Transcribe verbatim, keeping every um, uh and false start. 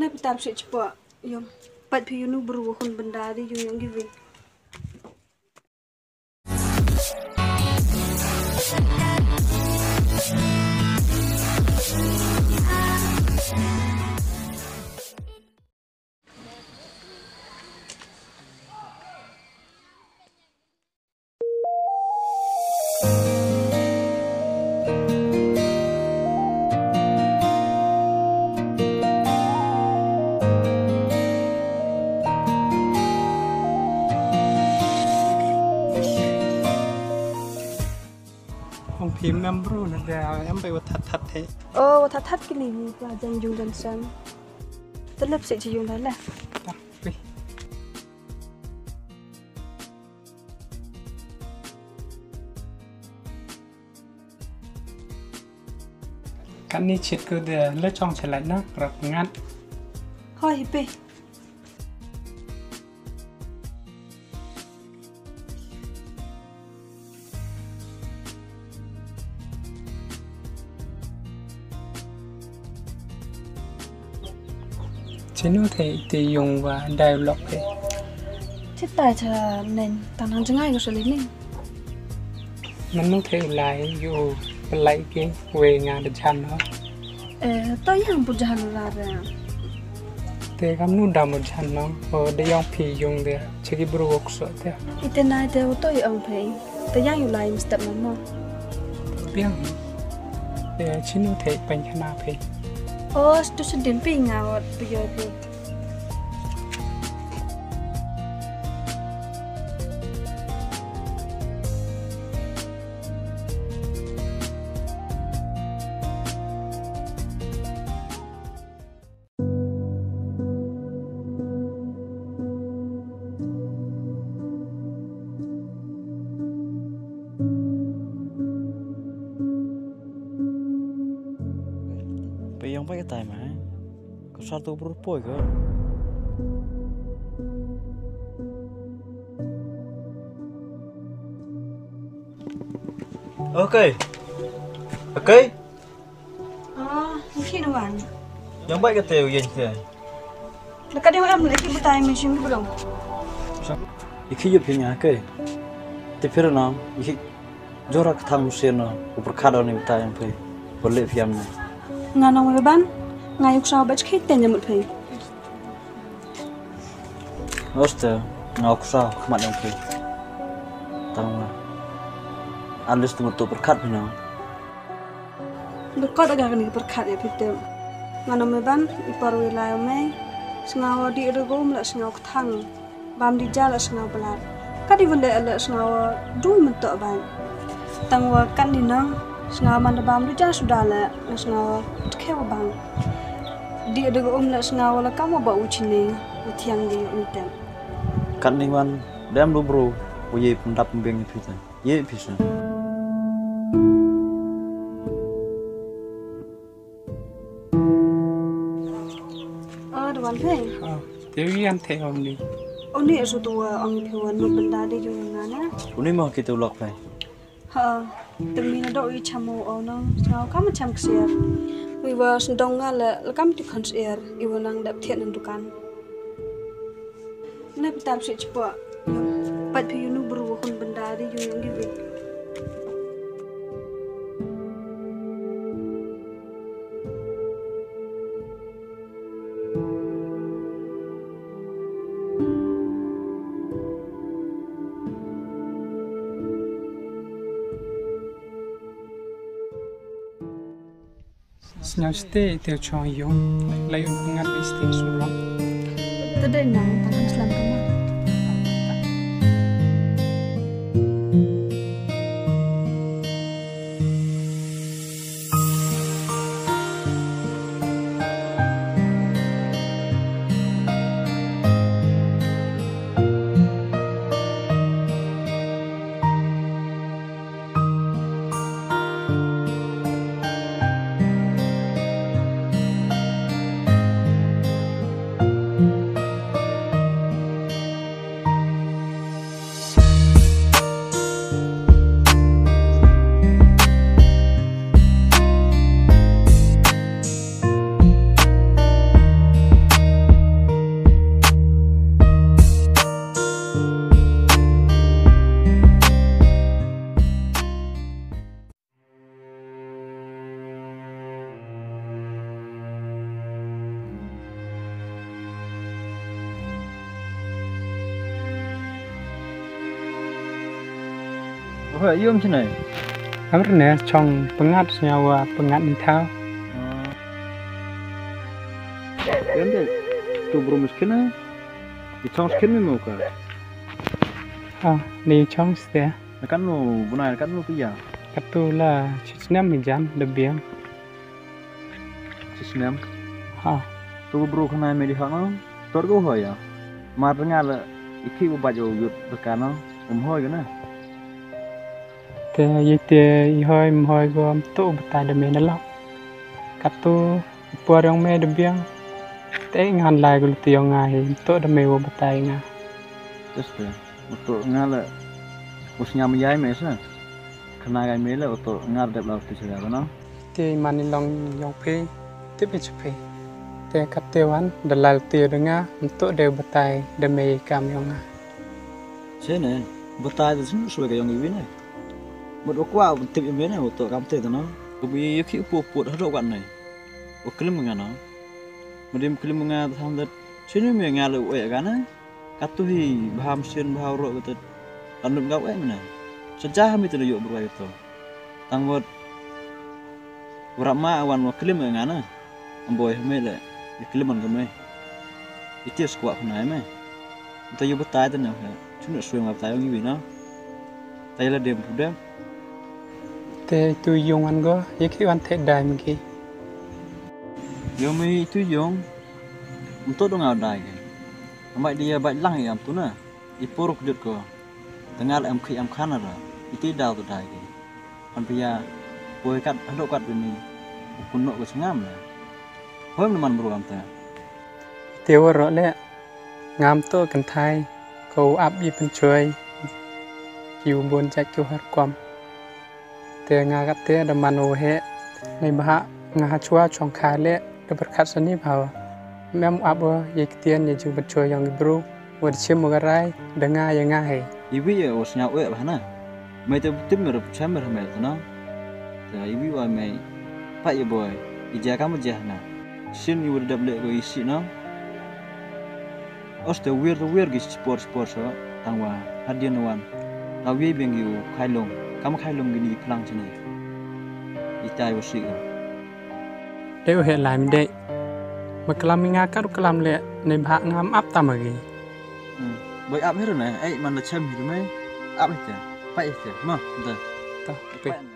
Phi tar phi shapoh ïong. Pat phi ïoh u bru wa khun bynda de ïong ïong ki wi. Hong phim em bru na da em bai wa that that he. Oh, wa that that kini ni ka jan jung jan sang. Telep se ji jung da la. Ta, wi. Kan ni chit ko de le chong chelai na rap ngat. Hoi hi pe. Chinu thei te yung wa dialogue pe. Chitai cha nen tanang jngai ko sali nen. Manu thei u lai yu pelai ke we nga da jan no. Eh, to yang pu jan la ra. Te kam nu da mo jan no. O de yang phi yung de. Cheki bru wok so te. Ite nai te u to yang phi. Te yang yu lai mstep man mo. Biang. Te chinu thei pen khana phi. O stu sudin phi nga ot phi yo phi. Pe yang pai ka tai mai. Ko sa tu bru poi ko. Okay. Okay. Ah, mungkin wan. Yang baik kata yang kita. Dekat dia am lagi betai macam tu belum. Iki yup hinya ke. Te phir na, iki jora ka thang musin na, u pyrkhat ni betai yang phai. Boleh phiam ni. Nga nong me ban, nga yuk sa bach khit ten jamut phai. Oste, nga uksa khmat yang phai. Tang nga. At least tu tu pyrkhat phi na. Bekot aga kani pyrkhat ya phi te. Nga nong me ban, i par wi lai me. Sngawa di rego mla sngaw kthang. Bam di ja la sngaw blat. Ka di wele la sngaw dui mentok ban. Tang wa kan di nang sngaw man da bam di ja suda la la sngaw tkhe wa bang. Di da ga um la sngaw la kam wa ba u chini u thiang di u tem. Kan di man dem lu bro u ye pun dap mbeng phi ta. Ye phi sa. Ah, da wan phai. Ah, te wi an the ong ni. Ong ni asu tu wa ong phi wan nu benda de ju nga na. Uni mo ki tu lok phai. Ha, te mi na do i chamu ong nong. Ngau kam cham ksiar. Wi wa sendong nga le le kam ti khon siar. I wa nang dap thiat nang dukan. Na pitar si chpo. Pat phi yu nu bru wa khun benda de yu yang gi wi. Sñiaw ste te chong yung, la yung ngat bi ste surok. Te dei nang, tang slam kama. Hoi, ïum chine. Amrne chong pyngat sñiaw wa pyngat ni thaw. Yende, tu bro miskin na. Di chong skin mi mo ka. Ah, ni chong ste. Na kan mo bunai, na kan mo pia. Katu la chit snem mi jan de biang. Chit snem. Ha. Tu bro khana me di ha no. Tor go ho ya. Mar nga la iki bu baj o yut de kan no. Um ho ya na. Te ïeite i hoi mhoi go mto batai da me na lok. Katu i por yong me da biang. Te ngan lai go luti yong nga hi mto da me wo batai nga. Just te mto nga la. Us nyam yai me sa. Khana gai me la uto nga dep la tu sila no. Te i man i long yong phi. Tip i chaphi. Te kate wan da lai luti da nga mto de batai da me i kam yong nga. Sene, batai da sinu suwe ka yong iwi ne. Mut u kwah u tip ïa me ne u to kam te ta no. U bi ïa ki u pu put hadok wat ne. U klim nga no. Mut im klim nga ta ham dat. Sini me nga le u e ga ne. Katu hi baham sin bahau ro betet. Tanut nga u e me ne. Sejah mi te le yok berwai to. Tang mut. Urap ma awan wa klim nga ne. Amboi hme le, i klim an kame. Iti skwak hna me. Nta yu batai ta ne he. Chuna swing wa batai ong iwi na. Tai la dem puda. Te tu yung an go, ye ki wan te dai mi ki. Yo me tu yung. Nto dong au dai ke. Ambai dia bai lang i am tu na. I poruk jut ko. Tengal em khi em khana ra. Iti dau tu dai ke. Kan pia poi kat hadok kat bini. Kun nok ko sngam le. Hoi mne man bru am te. Te wor ro le. Ngam to kan thai. Ko ap i pen choi. Ki u bon jat ki u har kwam. Te nga kat te da man u he. Nei bha nga ha chua chong kha le. Da berkat sani bha. Mem ap o ye ktien ye jing pen choi yong i bru. Wad chim wa garai da nga ya nga hei. Iwi ya o sñiaw e bha na. Mai te tim mer chem mer hamel tana. Te iwi wa mai. Pa ya boy. I ja kam ja na. Sin i wad dap le ko i si na. Os te wir te wir gi sport sport so. Tang wa hadien wan. Ta wi beng yu khailong. Kam khailong gi ni plang sini. I tai wa si ko. Dei u heh lai mi dei. Ma klam mi nga kat u klam leh, nei bha ngam ap tam agi. Hmm. Boi ap hi rune, ei man la chem hi rune. Ap hi te, pai hi te, ma, da. Ta, pai.